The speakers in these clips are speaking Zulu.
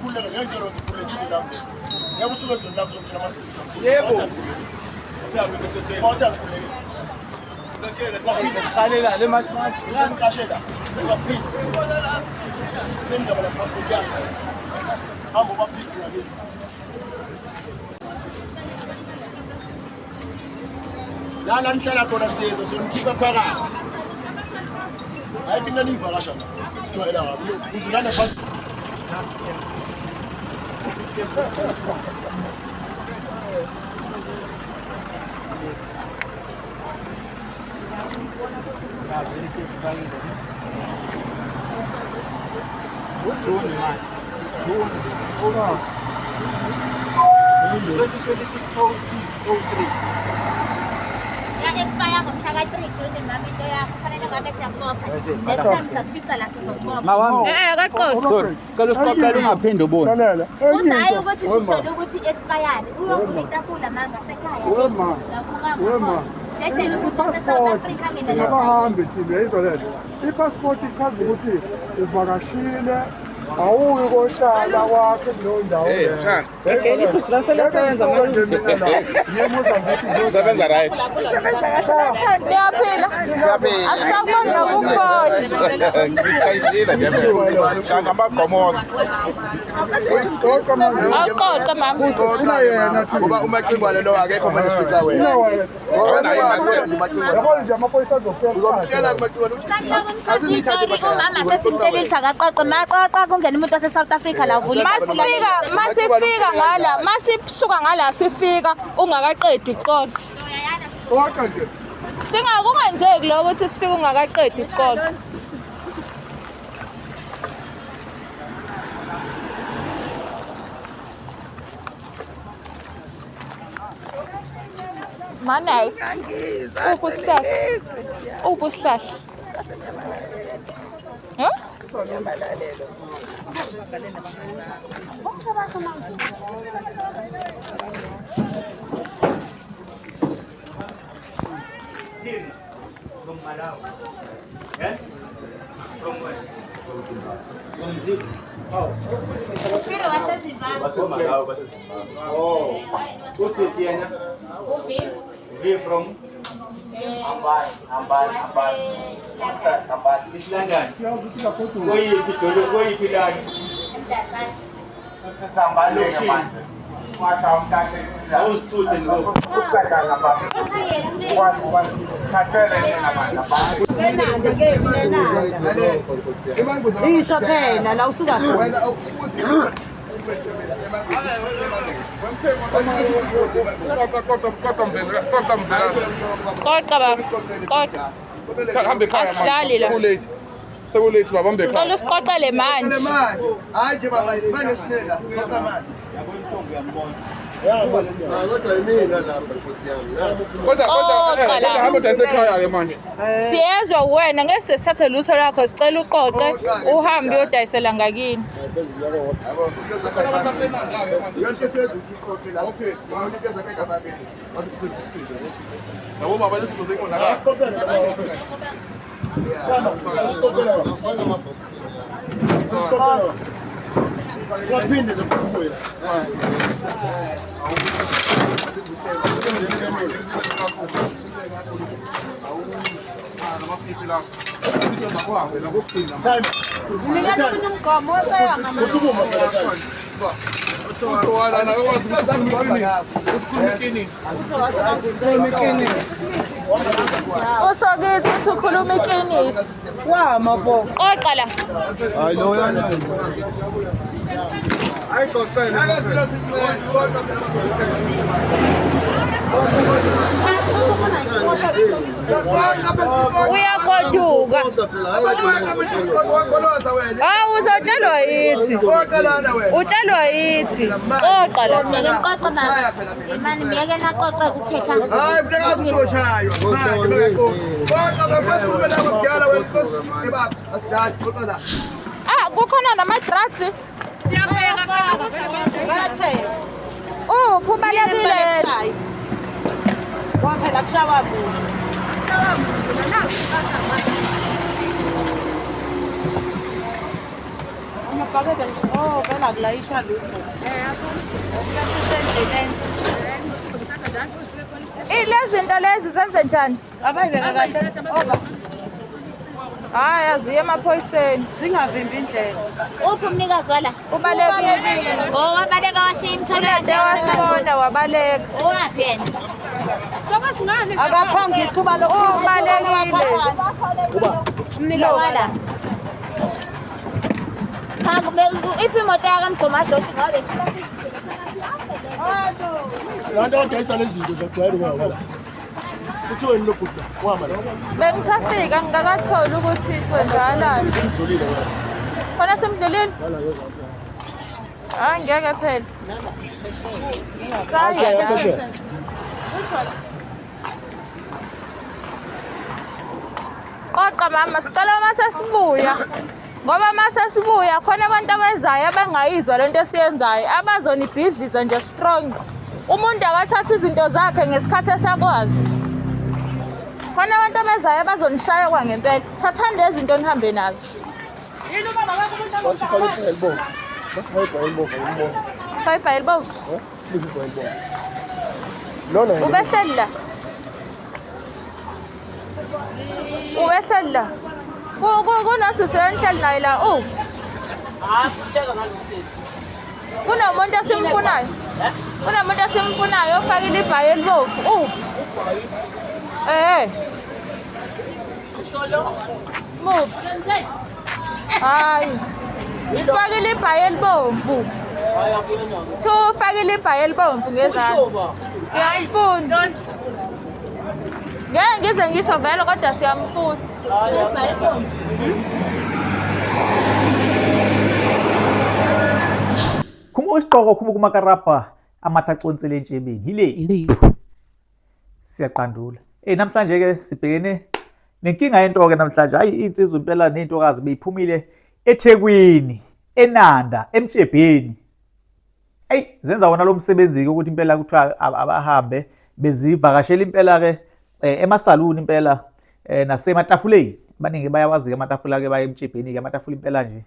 Ukhululeke ngeke ngitshele ukuthi ukhululeke izwe lami leli. Ngeke usuke ezweni lakho uzongitshela amasiko. Yebo. Wathi angikhululekile. Khalela le match match. Ngicashela. Ungaphindi. Lendaba la passport yakho. Hamba ubaphinde ngakini. Lana nihlala khona siza sonikhipha phakathi. Ayikho into eniyivakasha la. Sijwayela kabi. Uzulana phansi. UJune manje. June 06. 2026 06 03. Ya-expire ngomhla ka-3 June ngabe into yakho kufanele ngabe siyakubopha. Next time sakufica la sizokubopha. Mawami. Eh kaqoqa. Sorry, sicela usiqoqele ungaphinde ubone. Lalela, Uthi enye hhayi into. ukuthi sishole ukuthi i-expire. Uyovula itafula manga sekhaya. Wema. Wema. Dedela ukuthi use-South I-passport Africa mina singabahambi thina uyayizwa le nto. I-passport ichaza ukuthi uvakashile awuyi kohlala kwakhe kuleyo ndawo leyo. Ngeke ngisuke nje mina la ngiye eMozambique Usebenza right. Niyaphila. Siyaphila. Asisakuboni nokukubona. Ngisikayishila nje phela. Shanga amagqomosi. Qoqa manje. Awuqoqe mama. Kuze sifuna yena thina. Ngoba umacingwane lo akekho manje sifica wena. Sifuna wena. Yabona nje amaphoyisa azofika Uzomtshela kuthatha. kumacingwane ukuthi Sanibona umthathi umama sesimtshelile ukuthi akaqoqe maqoqa kungena umuntu wase-South Africa la uvula Masifika masifika ngala masisuka ngala sifika ungakaqedi ukuqoqa. Qoqa nje. Singakungenzeki lokho ukuthi sifike ungakaqedi ukuqoqa. Mana uphi isihlahla? Uphi isihlahla? Huh? From Malawi. Yes? From where? From Zimbabwe. Oh. Ufiro waseZimbabwe. Basemalawi baseZimbabwe. Oh. Usisi yena? Uviro. V from Ambani, Ambani, Ambani. Ambani. East London. Uyazi ukuthi uyagoduka. Kuyiphi idolophu, kuyiphi ilali? Emdantsane. Lokishini. Awuzithuthe lokho. Isho phela la usuka khona. wena ubuze Qoqa qoqa mvela, qoqa mvela. Qoqa baba. Qoqa. Hambe ekhaya manje. Asihlali la. Sekulate. Sekulate baba hambe Sicela ekhaya. usiqoqele manje. manje. Hayi nje baba manje sifunela qoqa manje. Kodwa yimina lapha nkosi yami. Kodwa kodwa Qoqa la. kodwa hamba udayise ekhaya ke manje. Siyezwa wena ngeke sisathe lutho lwakho sicela uqoqe uhambe uyodayisela ngakini. Yabo into zakho yonke sezu iqoqe la. Okay. Into zakho egababeni. Yabo baba lezinto zekonakala. Ungaphinde nje futhi ubuye. Time. Unikela omunye umgomo oseya mama. Usukuma phela time. Wala akwazi ukukhuluma iqiniso. Usho kithi uthi ukhuluma iqiniso. Wama bo. Qoqa la. Hayi lo yana. Uyagoduka. Wakholoza wena. Hawu uzotshelwa yithi. Qoqa lana wena. Utshelwa yithi. Qoqa la. Ngeke ngiqoqe mama. Imani miyeke naqoqe kuphehla. Hayi funeka azi ukuthi ushaywa manje bengaqoqi. Qoqa bafuna la kudala wena nkosi baba asidlali qoqa la. Ah kukhona nama drugs. Bayathela. Uphi ubalekile? Waphela kushawa muntu. Kushawa muntu. Naku Amabhakede nje. Oh, vele akulayishwa lutho. Kusendleleni. Lezi zinto lezi zenze njani? Abayibeke kahle. Oba Hhayi, aziye emaphoyiseni. zingavimbi indlela. Uphi umnikazi wala? Ubalekile. Oh, wabaleka washiya imithwalo Ulande wasibona wabaleka. Owaphi yena? Akaphanga ithuba Ubalekile. Umnikazi Wala. Cha, iphi imoto yakamgqomadoti ngobe? La nto abadayisa lezi zinto nje akujwayele ukuhamba la. Kuthiweni lo bhuti la? Uhamba la. Bengisafika ngingakatholi ukuthi kwenzakalani. Udlulile wena. Khona semdlulile? Hayi ngeke phela. Asiya Saya. phesheya. Qoqa mama, sicela uma sesibuya. Ngoba uma sesibuya khona abantu abezayo abangayizwa lento esiyenzayo, abazonibhidliza nje strong. Umuntu akathatha izinto zakhe ngesikhathi esakwazi. Khona abantu abezayo abazonishaya kwangempela. Thathani lezi zinto nihambe nazo. Bathi faka ibhayi elibomvu. Bathi faka ibhayi elibomvu ngibona. Faka ibhayi elibomvu. Eh? Liphi ibhayi elibomvu? Lona yena. Ubehleli la. Ubehleli la. Kunosisi enihleli naye la. U. Kunomuntu esimfunayo. Kunomuntu esimfunayo ofakile ibhayi elibomvu. U. Eh. Muphi? Hayi. Ufakile ibhayi elibomvu. Thu ufakile ibhayi elibomvu ngezansi. Siyamfuna. Ngeke ngize ngisho vele kodwa siyamfuna. Khumuka isiqoko khumuka umakarabha amathe aconsele entshebeni. Yile. Siyaqandula. Eh namhlanje ke sibhekene nenkinga yento ke namhlanje. Hayi insizwa impela nezintokazi beyiphumile eThekwini, eNanda, eMtshebheni. Eyi zenza wona lo msebenzi-ke ukuthi impela kuthiwa abahambe bezivakashela impela-ke eh, emasaluni impela eh, nasematafuleni abaningi bayawazi-ke amatafula-ke baye emtshibheni-ke amatafula impela nje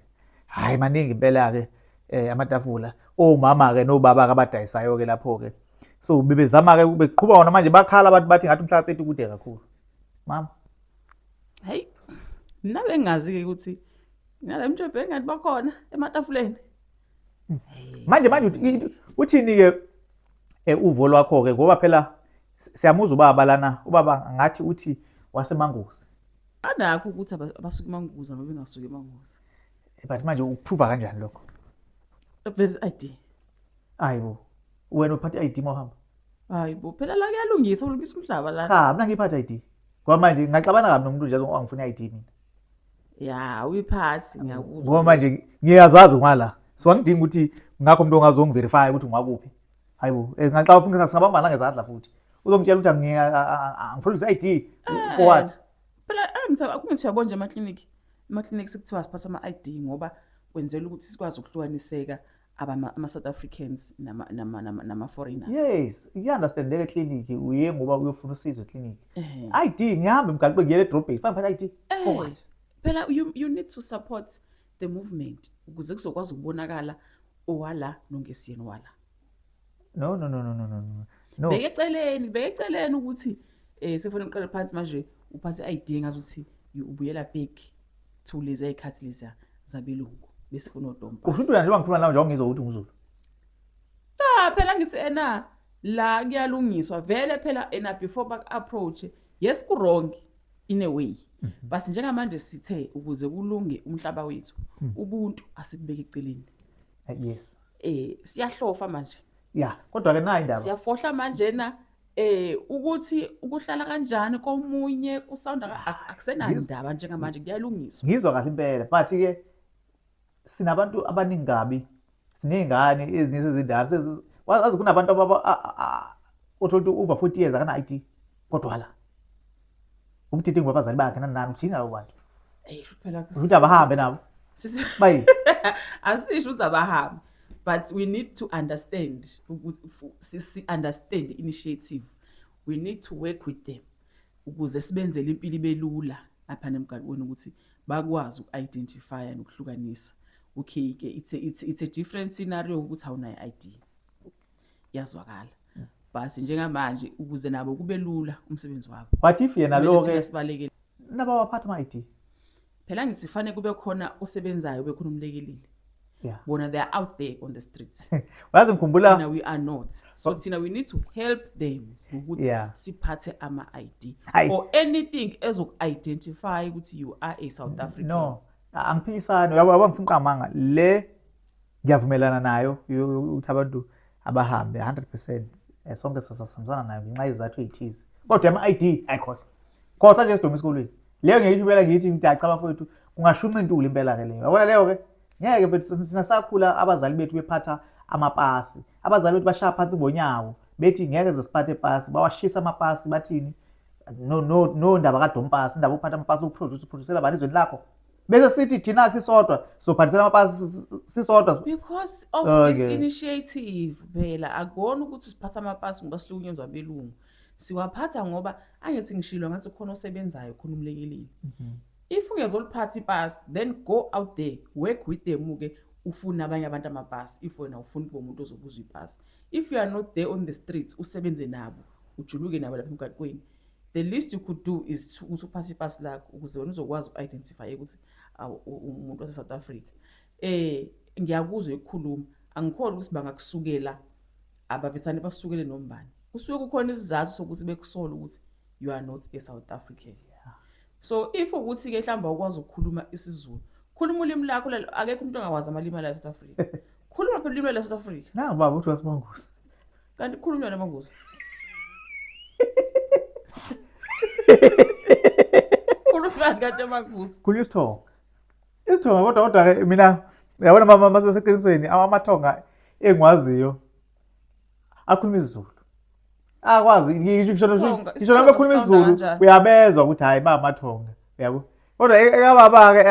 hhayi maningi impela-ke eh, amatafula omama-ke nobaba-ke abadayisayo-ke lapho-ke so bebezama-ke beqhuba wona manje bakhala abantu bathi ngathi umhla ka-30 kude kakhulu mama Hayi mina bengazi-ke ukuthi nale mtshebhe engathi bakhona ematafuleni. Manje manje uthini ke eh, uvo lwakho ke ngoba phela siyamuzwa ubaba lana ubaba ngathi uthi wasemanguzi. Anakho ukuthi abasuke emanguzi noma bengasuki emanguzi. Eh, but manje ukuprova kanjani lokho? Veze ID. Hayibo. Wena uphatha ID mawuhamba? Hayibo phela la kuyalungiswa kulungisa umhlaba la. Cha, mina ngiphatha ID. Ngoba manje ngaxabana kabi nomuntu nje angifuna ID mina. Ya, uyiphathi ngiyakuzwa. Ngoba manje ngiyazazi ngala. So angidingi ukuthi ngakho umuntu ongazongiverify ukuthi ungakuphi. Hayibo, eh, ngaxaba futhi singabambana ngezandla futhi. Uzongitshela ukuthi angiphulise ID for what? Phela angitha kungithi uyabona nje emaklinikhi. Emaklinikhi sekuthiwa siphatha ama-ID ngoba kwenzela ukuthi sikwazi ukuhlukaniseka ama-South Africans nama-foreigners. Yes, iyaunderstandeka ekliniki uye ngoba uyofuna usizo ekliniki. ID ngihamba emgaqweni ngiyele edrobheni, fine ngiphatha ID. For what? Phela you need to support the movement ukuze kuzokwazi ukubonakala owala nongesiyena owala. No no no no no no. No. Beke eceleni, beke eceleni ukuthi eh sekufanele uqale phansi manje uphathe i-ID ngazuthi ubuyela back to lezi ezikhathi lezi zabelungu besifuna odompa. Usho ukuthi njengoba ngikhuluma nawe nje awungizwa ukuthi unguzulu. Cha phela ngithi ena la kuyalungiswa vele phela ena before baku approach yes ku wrong in a way mhm. but njengamanje sithe ukuze kulunge umhlaba wethu mm. ubuntu asibeke eceleni eh, yes eh siyahlofa manje ya kodwa ke nayi indaba siyafohla manje na eh ukuthi ukuhlala kanjani komunye kusounda akusenandaba njengamanje kuyalungiswa ngizwa kahle impela but ke sinabantu abaningi kabi siney'ngane ezinye sezindala wazi kunabantu othola ukuthi over 40 years akana ID kodwa la ubudedengu babazali bakhe nani nani ujinga labo bantu ukuthi abahambe nabo bayi asisho ukuthi abahambe but we need to understand si understand the initiative we need to work with them ukuze sibenzele impilo ibe lula lapha nemgaqweni ukuthi bakwazi uku-identifya nokuhlukanisa Okay ke it's a different scenario ukuthi awunayo ID. Yazwakala. But njengamanje ukuze nabo kube lula umsebenzi wabo. But if yena Kumele lo thina ke sibalekele. nabawaphatha ama-ID. Phela ngithi fanele kube khona osebenzayo ube khona umlekeleli. Bona they are out there on the streets. Wazi ngikhumbula Thina we are not. So thina we need to help them ngokuthi siphathe ama-ID Hayi. or anything ezoku-identify ukuthi you are a South African. No, angiphikisani uyabo yabo ngifuna uqamanga le ngiyavumelana nayo ukuthi abantu abahambe 100% sonke sasihambisana nayo ngenxa yezizathu ey'thize kodwa ama-ID ayikhohlwa khohlwa nje sidoma esikolweni leyo ngeke impela ngithi ngithi cha bafowethu kungashunqa intuli impela-ke leyo yabona leyo-ke ngeke mfethu thina sakhula abazali bethu bephatha amapasi abazali bethu bashaya phansi ngonyawo bethi ngeke ze siphathe pasi bawashisa amapasi bathini no no no ndaba kadompasi indaba yokuphatha amapasi ukuproduce uproducela bani ezweni lakho bese sithi thina sisodwa sizophathisela amapasi sisodwa Because of this initiative phela akuwona ukuthi siphatha amapasi ngoba sihlukunyezwa abelungu. Siwaphatha ngoba angithi ngishilo ngathi khona osebenzayo khona umlekeleli. If ungezoliphatha ipasi then go out there work with them ke ufune abanye abantu amapasi if wena ufuna ukuba umuntu ozobuzwa ipasi. If you are not there on the streets usebenze nabo ujuluke nabo lapha emgaqweni. The least you could do is ukuthi uphathe ipasi lakho ukuze wena uzokwazi uku-identify ukuthi umuntu wase South Africa. Ngiyakuzwa ukukhuluma angikholwa ukuthi bangakusukela abavesane basukele nombani. Kusuke kukhona isizathu sokuthi bekusole ukuthi you are not a South African. So if ukuthi ke mhlawumbe awukwazi ukukhuluma isiZulu, khuluma ulimi lakho lelo akekho umuntu ongawazi amalimi ala South Africa. Khuluma phela ulimi la South Africa. Nangu baba uthi wasimanguzi. Kanti kukhulunywa namanguzi. Khuluma kanti amanguzi. Khulunywa isithonga. Isithonga kodwa kodwa ke mina uyabona mama mase seqinisweni amathonga engiwaziyo akhuluma isiZulu. Akwazi ngisho Isithonga- ngisho noma isithonga ekhuluma sisawunda isiZulu kanjani? uyabezwa ukuthi hayi ba amathonga uyabo. Kodwa ekababa ke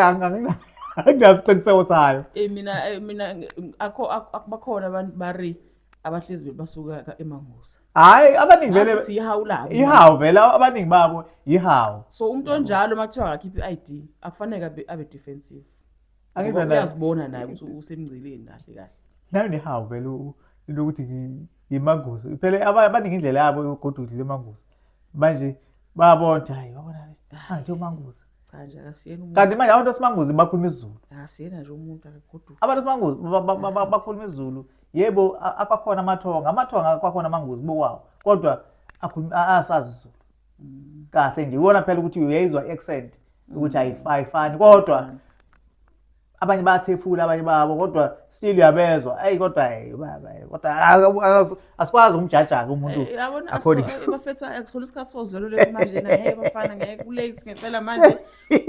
anginasiqiniseko sayo. Mina akho akubakhona abantu bari abahlezi basuka eManguza. Hayi abaningi vele Ngathi siyihawu labo. Ihawu vele abaningi babo ihawu. So umuntu onjalo makuthiwa akakhiphe i-ID akufanele abe defensive. Angizwa Ngoba naye. uyazibona naye ukuthi usemngceleni kahle kahle. Nayo nehawu vele into yokuthi ngimanguzi. Phela abaningi indlela yabo yokugoduka idlula emanguzi. Manje bayabona ukuthi hayi babona manje umanguzi. Cha nje akasiyena umuntu. Kanti manje abantu basimanguzi bakhuluma isiZulu. Akasiyena nje umuntu akagoduki. Abantu basimanguzi bakhuluma isiZulu. Yebo abakhona amathonga, amathonga akwakhona amanguzi bokwawo. Kodwa asazi isiZulu. Kahle nje iwona phela ukuthi uyayizwa i-accent ukuthi ayifani kodwa abanye bayathefula abanye babo kodwa still uyabezwa ayi kodwa hey baba hey, kodwa asikwazi ukumjaja-ke umuntu Yabona according bafethu akusona isikhathi sozwelo lethu manje na hey bafana ngeke kulate ngempela manje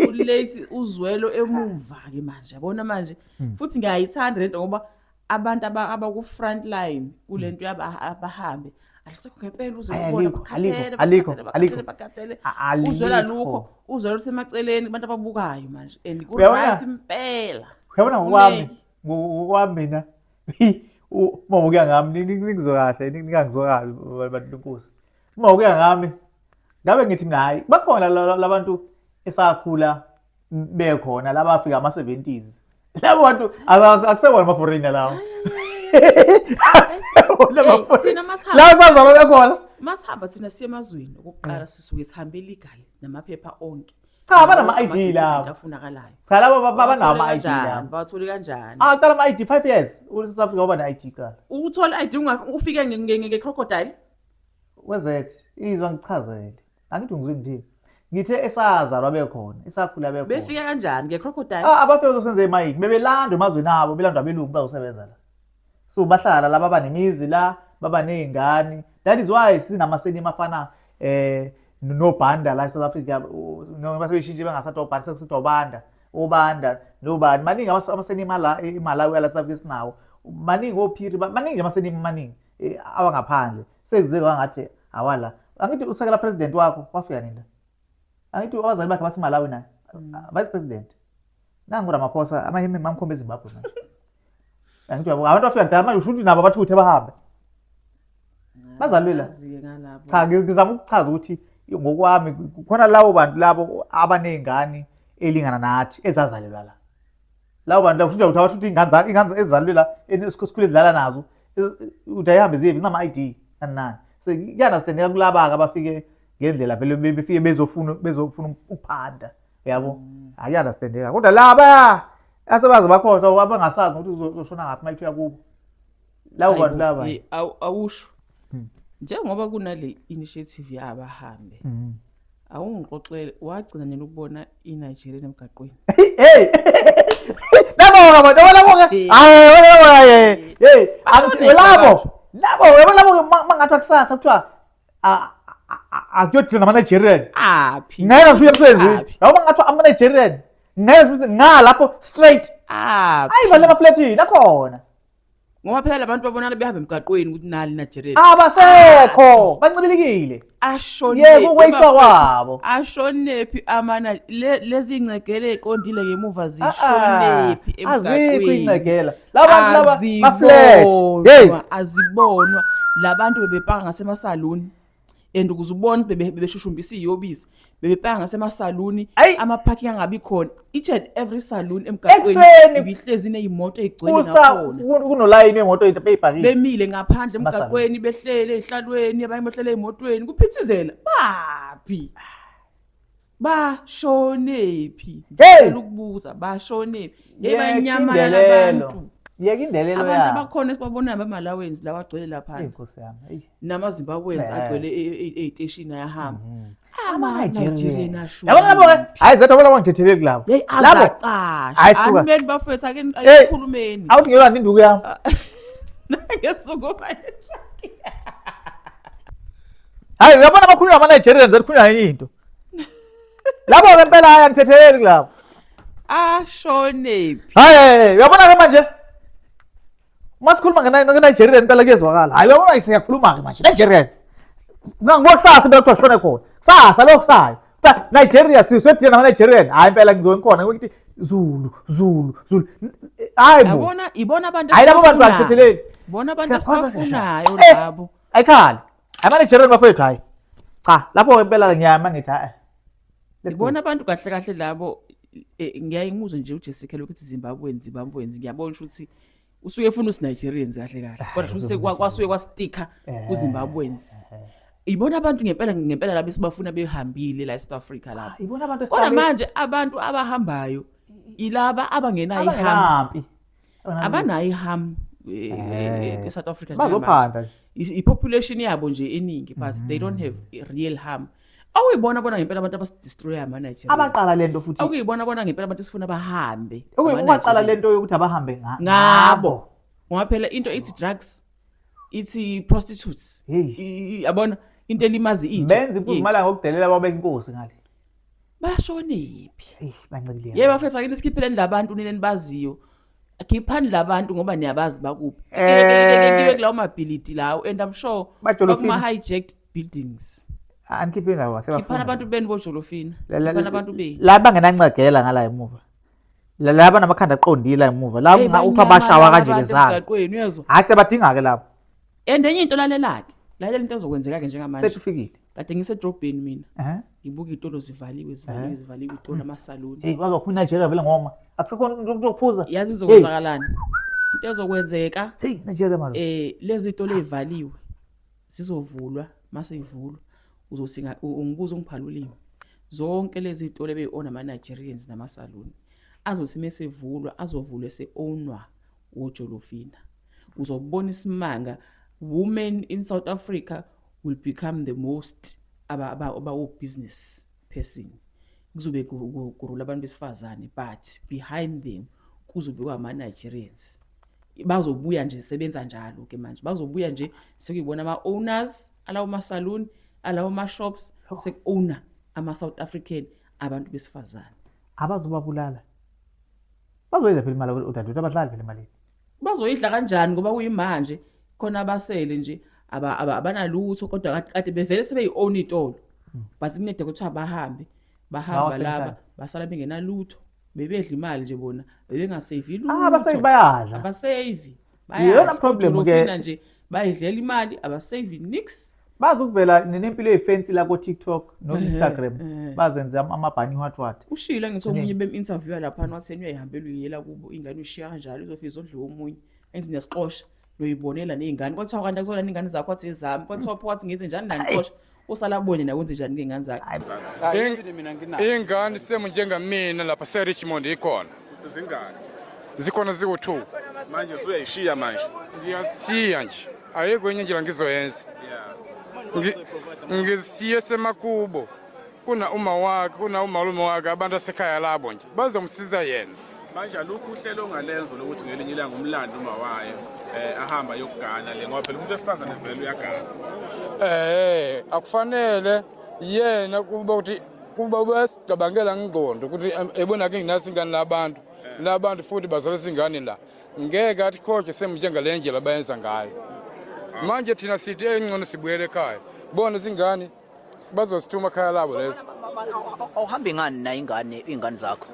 kulate uzwelo emuva ke manje yabona manje futhi ngiyayithanda lento ngoba abantu abaku front line kulento abahambe alisekho ngempela uze Ayi, ubone alikho, bakhathele, alikho, bakhathele, alikho, bakhathele, bakhathele. alikho. Uzwela lukho uzwela lusemaceleni kubantu ababukayo manje and ku Uyabona? right impela Uyabona ngokwami Kufuneki. ngokwami mina uma ngokuya ngami ningizwe kahle ningangizwa kabi bantu benkosi uma ngokuya ngami ngabe ngithi mina hhayi bakhona labantu esakhula bekhona laba afika ama-70s labo bantu akusebona ama-foreigner lawo akusebona Hey, ama-foreigner thina masihamba lawo sazalwa bekhona masihamba thina siye emazweni okokuqala sisuke sihambe legal namaphepha onke Cha, banama-ID Ama-document labo. afunakalayo Cha labo banama-ID Bawathole kanjani? labo. Bawathole kanjani Ah, qala ama-ID 5 years uSouth Africa waba ne-ID qala ukuthola i-ID ufike nge-crocodile wezethi izwa ngichazele angithi ngizwe ngithini ngithe esazalwa bekhona esakhula bekhona befika kanjani nge-crocodile Ah, abafike bezosenza emayini bebelandwa emazweni abo belandwa abelungu bazosebenza la so bahlala la baba nemizi la baba ney'ngane that is why sinamaseni afana nobhanda la e-South Africa noma sebeshintshe bengasathi obhanda sekusithi obanda obanda nobani maningi amasenima la eMalawi ala South Africa sinawo maningi ophiri maningi nje amasenima amaningi awangaphandle sekuze kwangathi awala angithi usekela president wakho wafika nini la angithi abazali bakhe baseMalawi naye vice president nangu Ramaphosa amanye mamkhomba eZimbabwe manje angithi uyabo abantu bafika kudala manje usho ukuthi nabo abathuthe bahambe bazalwe la Azi-ke ngalabo. cha ngizama ukuchaza ukuthi ngokwami khona labo bantu labo abaney'ngane elingana nathi ezazalelwa la Labo bantu labo kusho ukuthi abathuthi iy'ngane zakho, iy'ngane ezizalelwe la esikhule zidlala nazo, uthi ayihambe ziyephi zinama-I_D nani nani. So kuya-understand-eka kulaba-ke abafike ngendlela vele befike bezofuna bezofuna ukuphanda, uyabo? Kuya-understand-eka. Kodwa laba asebaze bakhohlwa abangasazi nokuthi uzoshona ngaphi uma ethiwa kubo. Labo bantu laba. Awusho. Njengoba kunale initiative yabahambe. Awungixoxele wagcina nini ukubona iNigerian emgaqweni? Hey! Labo ke abantu, labo ke. Hayi, labo ke. Hey, angithi labo. Labo, yabo labo mangathi kusasa kuthiwa akuyodila nama-Nigerian. Aphi? Ngeke ngifike emsebenzini. Yabo mangathi ama-Nigerian. Ngeke ngifike nga lapho straight. Aphi? Ayi vale emafletini akhona. Ngoba phela labantu babonana behamba emgaqweni ukuthi nali Nigeria. Abasekho, bancibilikile. Ashone. Yebo ukweyiswa kwabo. Ashonephi amana lezi incegele eqondile ngemuva zishonephi emgaqweni. Azikho incegela. Labantu laba ba flat. Hey, azibonwa labantu bebepaka ngasemasaluni. And ukuze ubone ukuthi bebeshushumbisa iyobisi bebepaka ngasemasaluni ama-parking angabi khona each and every saloon emgaqweni ibihlezi ney'moto ey'gcwele ngakhona kunolayini wemoto beyibhakile bemile ngaphandle emgaqweni behlele ey'hlalweni abanye behlele ey'motweni kuphithizela baphi bashonephi ngicela ukubuza bashonephi hey banyamalala abantu yeka indelelo abantu abakhona esibabonayo bamalawenzi lawa agcwele lapha inkosi yami eyi namazimbabweans agcwele ey'teshini ayahamba ama-Nigerian asho yabona labo ke hayi zethu labo ngithetheleli kulabo hey azacasha animeni bafethu ake ayikhulumeni awuthi ngiyolanda induku yami ngesukuma hayi uyabona abakhulunywa ama-Nigerians elikhulunywa yenye into labo ke impela hayi angithetheleli kulabo ashonephi hayi uyabona ke manje uma sikhuluma nge-Nigerian impela kuyezwakala hayi uyabona siyakhuluma ke manje Nigerian ngibuka kusasa impela kuthiwa shone khona kusasa lokho kusayo Nigeria siswedile nama-Nigerian hayi impela ngizobe ngikhona ngithi Zulu Zulu Zulu hayi bo yabona ibona abantu hayi labo bantu angithetheleli bona abantu esibafunayo labo ayikhali ama-Nigerian bafowethu hayi cha lapho impela ngiyama ngithi hayi Ngibona abantu kahle kahle labo eh, ngiyaye ngimuzwe nje uJessica lokhu ethi Zimbabweans Zimbabweans ngiyabona ukuthi usuke efuna usiNigerians kahle kahle kodwa shuthi kwasuke kwastika Eh. kuZimbabweans ibona abantu ngempela ngempela labo esibafuna behambile la eSouth Africa lapho ibona abantu kodwa manje abantu abahambayo ilaba abangenayo ihambo abangenampi abanayo iham e-South Africa njengamanje. Bazophanda nje. I-population yabo nje eningi but they don't have real harm awuyibona bona ngempela abantu abasidestroya ama-Nigerians Abaqala lento futhi. Awuyibona bona ngempela abantu esifuna bahambe Abaqala ama-Nigerians. lento yokuthi abahambe ngabo ngoba phela into ithi drugs ithi prostitutes yabona into elimaza intsha Benza impuzumalanga ngokudelela babeka inkosi ngale. Bashonephi? Eyi bancebile. Yebo bafethu ake nisikhipheleni labantu nina enibaziyo. Khiphani labantu ngoba niyabazi bakuphi. Kibe kulawo mabhilidi lawo and I'm sure Bajolofini. bakuma hijacked buildings. Anikhiphe indawo Khiphani sebafuna. abantu benu bojolofina. Khiphani abantu benu. La bangenancegela ngala emuva. La laba namakhanda aqondile la emuva. La Hey, uthiwa bashawa banyamalala kanje abantu bezala. emgaqweni uyezwa. Hayi siyabadinga ke labo. And enye into lalela-ke. Lalela into ezokwenzeka-ke njengamanje. Sesifikile. Kade ngisedrobheni mina. Ehhe. Ngibuka iy'tolo zivaliwe zivaliwe Ehhe. zivaliwe iy'tolo amasaluni. Hey bazophuma iNigeria vele ngoma. Akusekhona umuntu okuphuza. Yazi izokwenzakalani? Into ezokwenzeka Hey Nigeria malo. Lezi zitolo ezivaliwe zizovulwa mase ivulwa uzosinga ungibuza ungiphala ulimi. Zonke lezi zitolo ebeyi-own ama-Nigerians namasaluni azothi mesevulwa azovulwa ese-ownwa wojolofina. Uzobona isimanga women in South Africa will become the most abawo business person. Kuzobe kurula abantu besifazane but behind them kuzobe kwama Nigerians. Bazobuya nje sebenza njalo ke manje. Bazobuya nje sekuyibona ama owners alawo ma saloon, alawo ma shops seku-owner ama South African abantu besifazane. Abazobabulala. Bazoyidla phela imali udadewethu abadlali phela imali. Bazoyidla kanjani ngoba kuyimanje khona abasele nje abanalutho kodwa kade bevele sebeyi-own itolo. But kunede kuthiwa bahambe bahamba laba basala bengenalutho bebedla imali nje bona bebengasevi lutho. Ah abasevi bayadla. Abasevi. Iyona problem ke nje bayidlela imali abasevi nix. Bazi ukuvela nempilo eyifensi la ko-TikTok no-Instagram Eh, eh. bazenze amabhani what what. Ushilo ngithi omunye bem-interviewa laphana wathi yena uyayihambela uyiyela kubo ingane uyishiya kanjalo izofika izondliwa omunye enzi niyasixosha noyibonela ney'ngane kwathiwa kanti akuzona ney'ngane zakho wathi ezami kwathiwa pho wathi ngenze njani nanixosha usala abone nakwenze njani ngey'ngane zakhe. Ingane semu njengamina lapha se-Richmond ikhona. Zingaki? Zikhona ziwu-2. Manje usuyayishiya manje. Ngiyashiya nje. Ayikho enye indlela ngizoyenza. Ngisiye semakubo. Kuna uma wakhe, kuna umalume wakhe, abantu asekhaya labo nje. Bazomsiza yena. Manje alukho uhlelo ongalenza lokuthi ngelinye ilanga umlando uma wayo ahamba ayokugana le ngoba phela umuntu wesifazane vele uyagana. Akufanele yena kuba ukuthi kuba bayasicabangela ngqondo ukuthi ebona ke nginazi ingane labantu. Labantu futhi bazala izingane la. Ngeke athi khoje semnjengale ndlela bayenza ngayo. Manje thina sithi engcono sibuyele ekhaya. Bona izingane bazosithuma ekhaya labo lezi. Awuhambi ngani na ingane ingane zakho?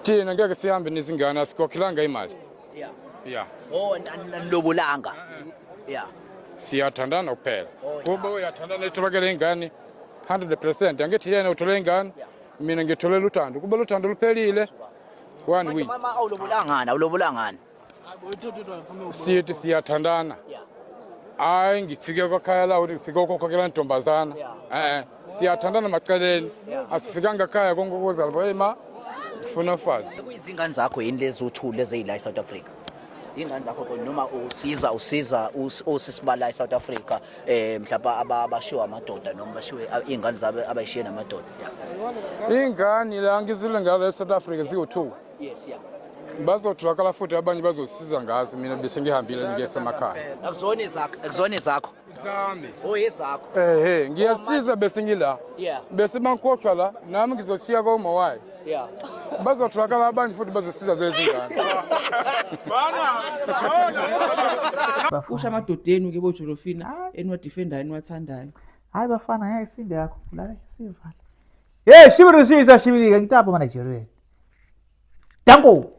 Thina ngeke sihambe nezingane, asikhokhelanga imali. Yeah. Yeah. Oh, anilobolanga. Yeah. Siyathandana kuphela. Kuba uyathandana itholakele ingane 100%. Angithi yena uthole ingane, mina ngitholela uthando. Kuba uthando luphelile one week. Mama awulobolangana, awulobolangani. Sithi siyathandana. Hayi ngifike kwakhaya la ukuthi ngifike kokhokhela intombazana. Siyathandana maceleni. Asifikanga ekhaya konke kozalwa. Hey ma, ngifuna ufazi. Kuyizingane zakho yini lezi u2 lezi ezila eSouth Africa? Ingane zakho ko noma usiza usiza osisibala eSouth Africa mhlawumbe abashiwa amadoda noma bashiwe ingane zabo abayishiye namadoda. Ingane la ngizile ngalo eSouth Africa ziwu2. Yes, yeah. Bazotholakala futhi abanye bazosiza ngazo mina bese ngihambile ngiyesemakhaya. Akuzona ezakho, akuzona ezakho. Zami. Oh ezakho. Ngiyasiza bese ngila. Yeah. Bese bangikhohlwa la nami ngizothiya koma wayo. Yeah. Bazotholakala abanye futhi bazosiza zezingane. Usho amadodeni ke boJolofina eniwadefendayo eniwathandayo. Hayi bafana ngeke sinde kakhulu hayi sivala. Hey shibiri shibiri shibilika ngitapha ma Nigerian. Danko.